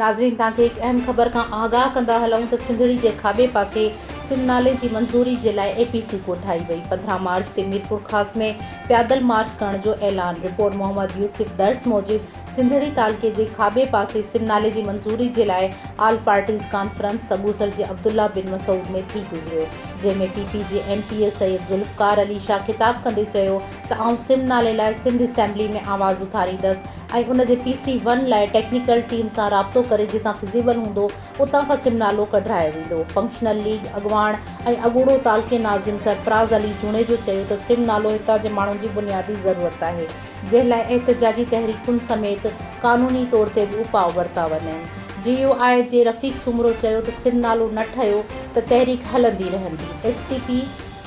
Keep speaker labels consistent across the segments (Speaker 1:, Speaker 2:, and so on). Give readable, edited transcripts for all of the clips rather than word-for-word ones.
Speaker 1: ناظرين توهان کي هڪ اهم خبر کان آگاهه ڪندا هلون ته سنڌڙي جي کاٻي پاسي سم نالي جي منظوري جي لاء اي پي سي ڪوٺائي وئي 15 مارچ تي ميرپورخاص ۾ پيادل مارچ ڪرڻ جو اعلان رپورٽ محمد يوسف درس موجب سنڌڙي تعلقي جي کاٻي پاسي سم نالي جي منظوري جي لاء آل پارٽيز ڪانفرنس تڳوسر جي عبدالله بن مسعود ۾ ٿي گذريو جنهن ۾ پي پي جي M P A Syed Zulfiqar Ali Shah خطاب ڪندي چيو ته آئون سم نالي لاء سنڌ اسيمبلي ۾ آواز اٿاريندس ۽ ان جي پي سي ون لاء ٽيڪنيڪل ٽيم سان رابطو ڪري جتان فزيبل هوندو اتان کان سم نالو ڪڍرايو ويندو. فنڪشنل ليگ اڳواڻ ۽ اڳوڻو تعلقي ناظم سرفراز علي جوڻيجو چيو ته سم نالو هتان جي ماڻهن جي بنيادي ضرورت آهي جنهن لاء احتجاجي تحريڪن سميت قانوني طور تي به اپاء ورتا وڃن. جي يو آء جي رفيق سومرو چيو ته سم نالو نه ٺهيو ته تحريڪ هلندي رهندي. ايس ٽي پي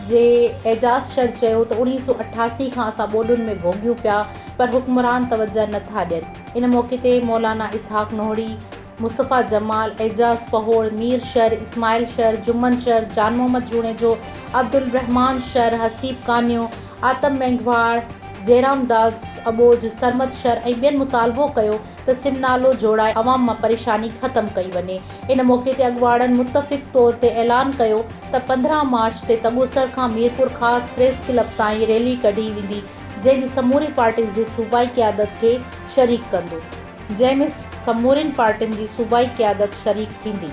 Speaker 1: جي اعجاز شر چيو ته 1988 کان اسان ٻوڏن ۾ ڀوڳيون پيا پر حڪمران توجه نه ٿا ڏين. ان موقعي تي مولانا اسحاق نوحڙي، مصطفيٰ جمال، اعجاز پهوڙ، مير شر، اسماعيل شر، جمن شر، جان محمد جوڻيجو، عبدالرحمان شر، حسيب ڪانيو، آتم مينگهواڙ، جيرام داس اٻوجهه، سرمد شر ۽ ٻين مطالبو ڪيو ته سم نالو جوڙائي عوام مان پريشاني ختم ڪئي وڃي. ان موقعي تي اڳواڻن متفق طور تي اعلان ڪيو ته 15 مارچ تي تڳوسر کان ميرپورخاص پريس ڪلب تائين ريلي ڪڍي ويندي جنهن جي سموري پارٽين جي صوبائي قيادت کي شريڪ ڪندو. جنهن ۾ سمورين پارٽين جي صوبائي قيادت شريڪ ٿيندي.